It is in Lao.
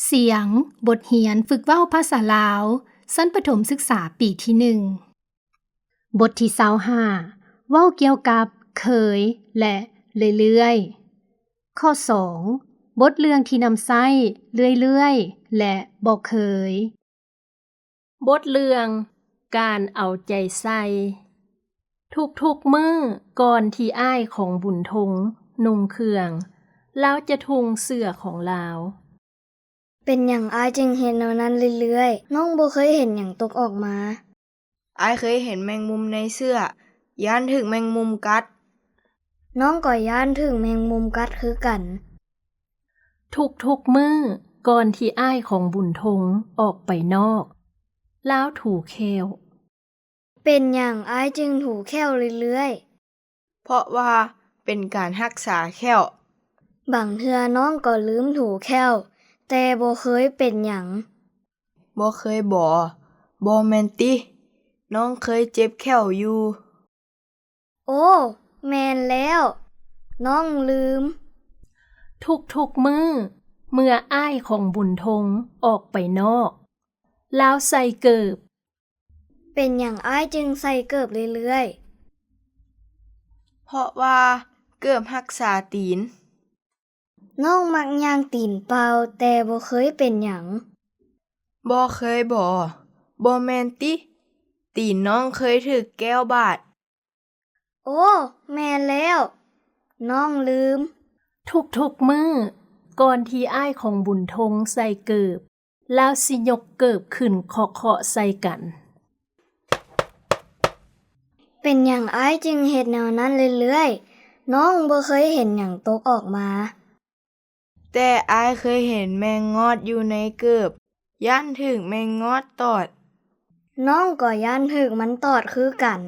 ສຽງ ບົດຮຽນຝຶກເວົ້າພາສາລາວ ຊັ້ນປະຖົມສຶກສາປີທີໜຶ່ງ. ບົດທີຊາວຫ້າ ເວົ້າກ່ຽວກັບເຄີຍ ແລະ ເລື້ອຍໆ. ຂໍ້ສອງ ບົດເລື່ອງທີ່ນຳໃຊ້ເລື້ອຍໆ ແລະ ບໍ່ເຄີຍ. ບົດເລື່ອງ ການເອົາໃຈໃສ່. ທຸກໆມື້ກ່ອນທີ່ອ້າຍຂອງບຸນທົງນຸ່ງເຄື່ອງ, ລາວຈະທຸ່ງເສື້ອຂອງລາວ. ເປັນຫຍັງອ້າຍຈຶ່ງເຮັດແນວນັ້ນເລື້ອຍໆ? ນ້ອງບໍ່ເຄີຍເຫັນຫຍັງຕົກອອກມາ. ອ້າຍເຄີຍເຫັນແມງມຸມໃນເສື້ອ, ຢ້ານຖືກແມງມຸມກັດ. ນ້ອງກໍຢ້ານຖືກແມງມຸມກັດຄືກັນ. ທຸກໆມື້ກ່ອນທີ່ອ້າຍຂອງບຸນທົງອອກໄປນອກ, ລາວຖູແຂ້ວ. ເປັນຫຍັງອ້າຍຈຶ່ງຖູແຂ້ວເລື້ອຍໆ? ເພາະວ່າເປັນການຮັກສາແຂ້ວ. ບາງເທື່ອນ້ອງກໍລືມຖູແຂ້ວ, ແຕ່ບໍ່ເຄີຍເປັນຫຍັງ. ບໍ່ເຄີຍບໍ? ບໍ່ແມ່ນຕິ, ນ້ອງເຄີຍເຈັບແຂ້ວຢູ່. ໂອ້, ແມ່ນແລ້ວ, ນ້ອງລືມ. ທຸກໆມື້ ເມື່ອອ້າຍຂອງບຸນທົງອອກໄປນອກ, ລາວໃສ່ເກີບ. ເປັນຫຍັງອ້າຍຈຶ່ງໃສ່ເກີບເລື້ອຍໆ? ເພາະວ່າເກີບຮັກສາຕີນ. ນ້ອງມັກຍ່າງຕີນເປົ່າ, ແຕ່ບໍ່ເຄີຍເປັນຫຍັງ. ບໍ່ເຄີຍບໍ? ບໍ່ແມ່ນຕິ, ຕີນນ້ອງເຄີຍຖືກແກ້ວບາດ. ໂອ້, ແມ່ນແລ້ວ, ນ້ອງລືມ. ທຸກໆມື້ ກ່ອນທີ່ອ້າຍຂອງບຸນທົງໃສ່ເກີບ, ລາວຊິຍົກເກີບຂຶ້ນເຄາະໆໃສ່ກັນ. ເປັນຫຍັງອ້າຍຈຶ່ງເຮັດແນວນັ້ນເລື້ອຍໆ? ນ້ອງບໍ່ເຄີຍເຫັນຫຍັງຕົກອອກມາ. ແຕ່ອ້າຍເຄີຍເຫັນແມງງອດຢູ່ໃນເກີບ, ຢ້ານຖືກແມງງອດຕອດ. ນ້ອງກໍຢ້ານຖືກມັນຕອດຄືກັນ.